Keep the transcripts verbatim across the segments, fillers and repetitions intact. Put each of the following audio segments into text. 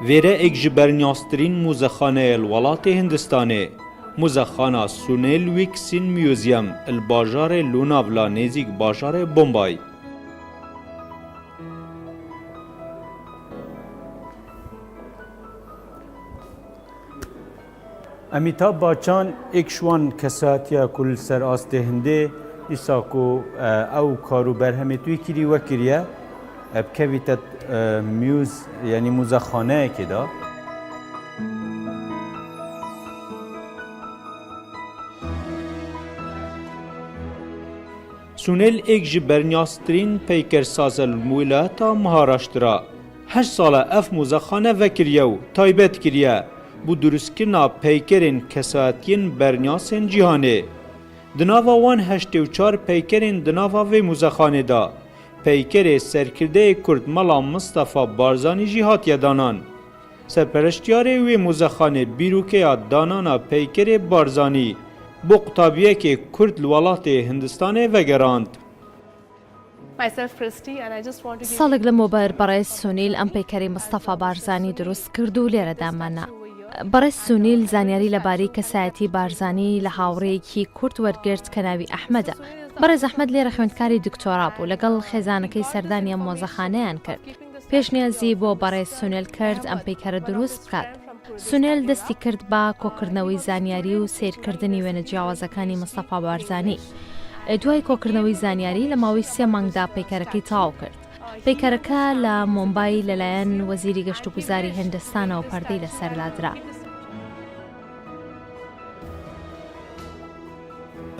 Vêre êk ji bernyaztirîn muzexaneyê li welatê Hindistanê, muzexana Sunil Wixin Museum li bajarê Lonavala nêzîk bajarê Bombay. Amitabh Bachchan êk ji wan kesatiya ku li ser astê hindê dîsa ku, e, ew kar û berhemê tu yê kirî wekiriye, e, bikevîte, e, muse, yanî muzexaneyekê de. Sunil êk ji bernyaztirîn peykersaz e li wîlayeta Maharashtra. Heşt sal e ev muzexane vekiriye û taybet kiriye bo durustkirina peykerên kesayetiyên bernyasên cîhanê. Di nava wan heştê û çar peykerên di nava vê muzexanê de, peykerê serkirdeyê Kurd Mela Mistefa Barzanî jî hatiye danan. Serpereştiyarê wê muzexanê bîrokeya danana peykerê Barzanî bo qutabiyekê Kurd li welatê Hindistanê vegerand. Myself, Christy, and I just want to give Salek li mober Bares Sunil em peykerê Mustafa Barzani durust kir û lêre damana. Bares Sunil zanyarî li barî kesayetî Barzani li hawrêyekî Kurd wergirt ke navî Ehmed e. Barêz Ehmed lêre xwendkarî doktora bû, legal xêzanekî serdaniya mozexaneyan kir. Pêşniyazî bo Barêz Sunil kir em peykere durust bikat. Sunil destî kir ba kokirinewî zanyarî û seyrkirdinî wêne ciyawazekani Mustafa Barzani. Duayî kokirinewî zanyarî li mawî sê meng de peykerekî taw kir. Peykereke li Mumbai li layen Wezîrî Geşt û Guzarî Hindistanê û perdê li ser dadira.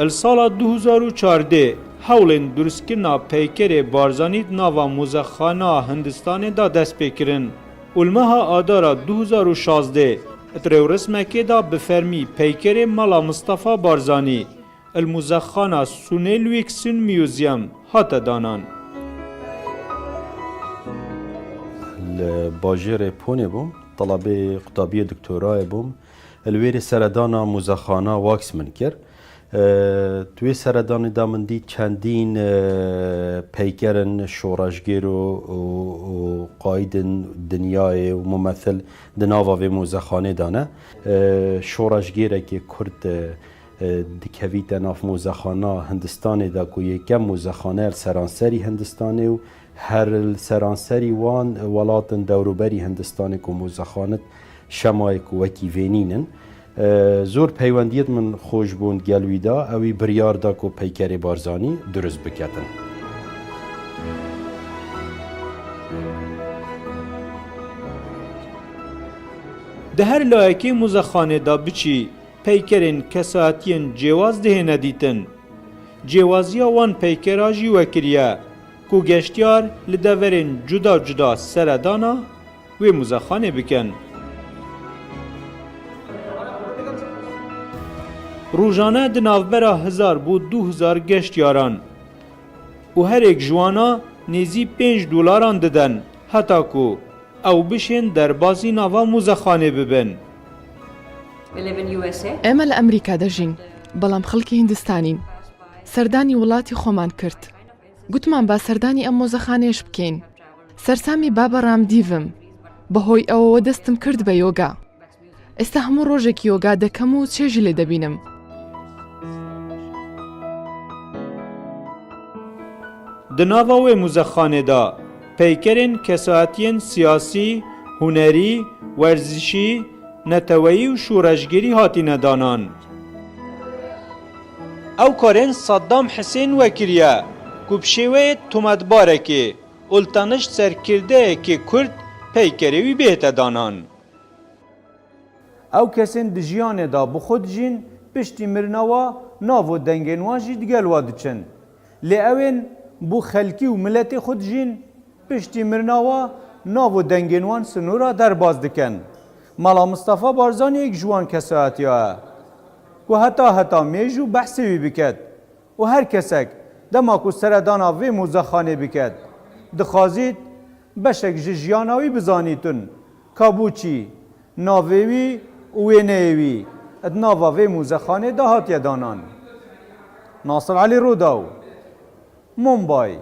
Li sala du hezar û çardeh hewlên durustkirina peykerê Barzanî di nava muzexana Hindistanê de dest pê kirin û li meha Adara du hezar û şazdeh di rêwresmekê de bi fermî peykerê Mela Mistefa Barzanî li muzexana Sunil Wixin Museum hate danan. Li bajêrê Pûnê bûm, telebê qutabiyê doktorayê bûm. Li wêrê seredana muzexana Wax min kir. E, di wê seredanê de min dît çendîn, e, peyker in şoreşgêr û, û, û qayîdên dinyayê û mumethil di nava vê muzexanê de ne. E, şoreşgêrekê Kurd, e, e, dikevîte nav muzexana Hindistanê de ku yekem muzexane li seranserî Hindistanê û her li seranserî wan welatin dewroberî Hindistanê ku muzexanit şemayek wekî vê nînin. E, zor peywendiyet min xweş bûn gel wî da, ewî biryar da ku peykerê Barzanî durust biketin. Di her layekê muzexanê de biçî, peykerên kesayetiyên cêwaz dihêne dîtin. Cêwaziya wan peykera jî wekiriye ku geştyar li deverên cuda cuda seredana wê muzexanê bikin. Rojane di navbera hezar bo du hezar geştyaran û her êk ji wana nêzî pênc dolaran diden heta ku ew bişên derbazî nava muzexanê bibin. We live in U S A. ئێمە لە ئەمریکا دەژین، بەڵام خەڵکی هیندستانین. سەردانی وڵاتی خۆمان کرد. گوتمان با سەردانی ئەم مۆزەخانەیەش بکەین. سەرسامی بابە ڕامدیڤم. بەهۆی ئەوەوە دەستم کرد بە یۆگا. ئێستا هەموو ڕۆژێک یۆگا دەکەم و چێژی لێ دەبینم. Di nava wê muzexanê de peykerên kesayetiyên siyasî, hunerî, werzişî, neteweyî û şoreşgerî hatine danan. Ew karên Saddam Hisên wekiriye ku bi şêweyê tometbarekê û li tenişt serkirdeyekê Kurd peykerê wî bihête danan. Ew kesên di jiyanê de bi xwe dijîn, piştî mirina wa nav û dengên wan jî digel wa diçin. Lê ew ên bo xelkî û miletê xwe dijîn, piştî mirina wa nav û dengên wan sinûra derbas dikin. Mala Mistefa Barzanî yek ji wan kesayetiya ye ku heta heta mêj û behsê wî biket. Û her kesek dema ku seredana vê mûzexanê biket, dixwazît beşek ji jiyana wî bizanîtin, ka bû çî, navê wî û wêneyê wî di nava vê mûzexanê de hatiye danan. Nasir Elî Rûdaw, Mumbai.